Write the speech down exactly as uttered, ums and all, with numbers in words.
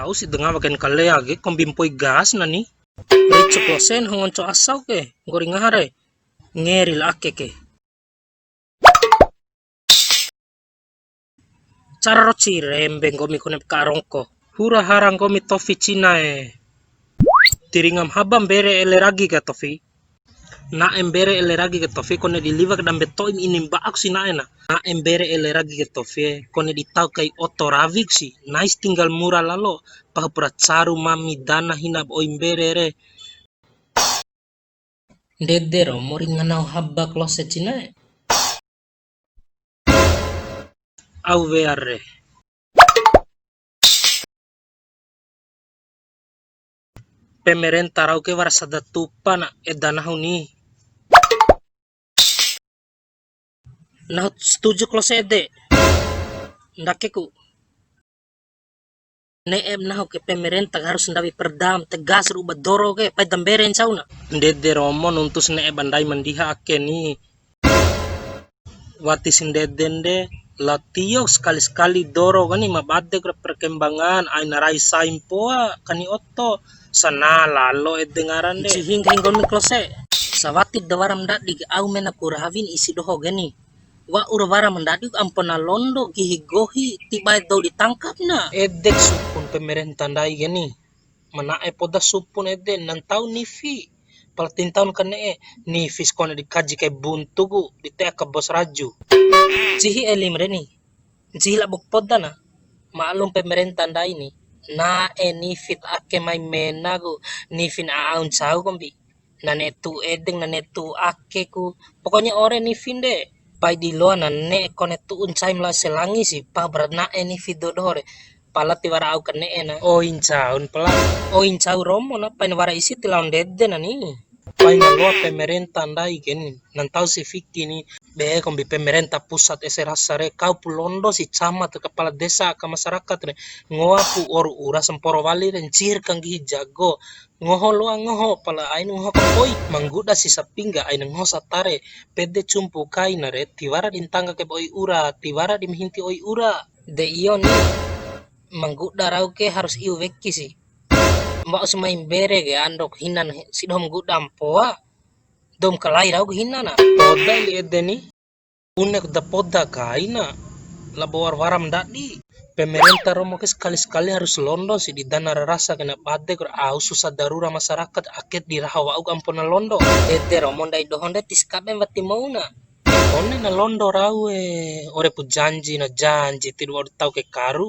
Au si denga waken kalea ke, kombi mpoi gas nani. Ricu klosen hongonco asau ke, nggori ngaha re. Ngeri la ake ke. Cara roci rembe nggomi kone ka rongko. Hura hara nggomi tofi cina e. Tiringam haba mbere ele ragi ka tofi. Na'e mbere ele ragi ke tofi, kone di liwak dambe to'im ini mba'ak si na'e na. Na'e mbere ele ragi ke tofi, kone di tau kai oto rawik si. Nais tinggal mura lalo, pahupra caru mami dana hina oi mbere re. Ndede ro, mori nganau haba klose cina e. Au wear re. Pemerenta rau ke wara sada tupa na eda nahu ni. Nahu setuju klose ede. Ndakeku. Ne'e ba nahu ke pemerenta harus ndawi perdam tegas ru'u ba doro ke pai da mbere ncau na. Ndede romo nuntus ne'e ba ndai mandiha ake ni. Wati si ndede nde, la tio sekali-sekali doro kani ma bade kura perkembangan, aina rai sai mpoa kani oto, sana lalo ede ngaran de. Ncihi nggahi nggomi klose, sawati da wara ma ndadi ke au mena ku rawi ni isi doho ke ni. Wa'ura wara ma ndadi ku ampo na londo gihi gohi, ti bae dou ditangkap na. Edek supun pemerenta ndai ke ni. Ma na'e poda supun ede, na ntau nifi. Pala ti ntaun kane'e, nifi si kone di kaji kai buntu ku, di te'a ka bos raju. Ncihi elim re ni, ncihi labo poda na, maklum pemerenta ndai ni, na'e nifi ta ake mai mena ku, nifi na au ncau kombi. Na ne'e tu'u edeng, na ne'e tu'u ake ku, pokoknya ore nifi nde, pai di loa na ne'e kone tu'u ncai ma lao selangi si, pa berat na'e nifi dou doho re. Pala tiwara au kane'e na. Oi ncaun pala. Oi ncau romo na, pain wara isi ti lao ndede na ni. Pain loa pemerenta ndai ke ni, na ntau si fiki ni. Be kombi pemerenta pusat ese rasa re, kau pu londo si camat, kepala desa, ka masyarakat re. Ngoa pu oru ura semporo wali re, ncihir kanggihi jago. Ngoho loa ngoho, pala ain ngoho kapoi. Mangguda si sapingga ain ngoho satare. Pede cumpu kaina re, tiwara di ntangga kai ba oi ura, tiwara di ma hinti oi ura. De iyo ni, mangguda rau ke harus iu weki si. Mba'u si mai mbere ke ando hina na, si doho mangguda mpoa, dou ma kalai rau ke hina na. Poda li ede ni, bune ku da poda kaina, labo wara-wara ma ndadi. Pemerenta romo ke sekali-sekali harus londo si di dana ra rasa kena bade kura au susah darura masyarakat ake di raho wa'u ku ampo na londo. Ede romo ndai doho nde tis kabe wati mou na. Kone na londo rau e, ore pu janji na janji, tidu wa'u di tau ke karu.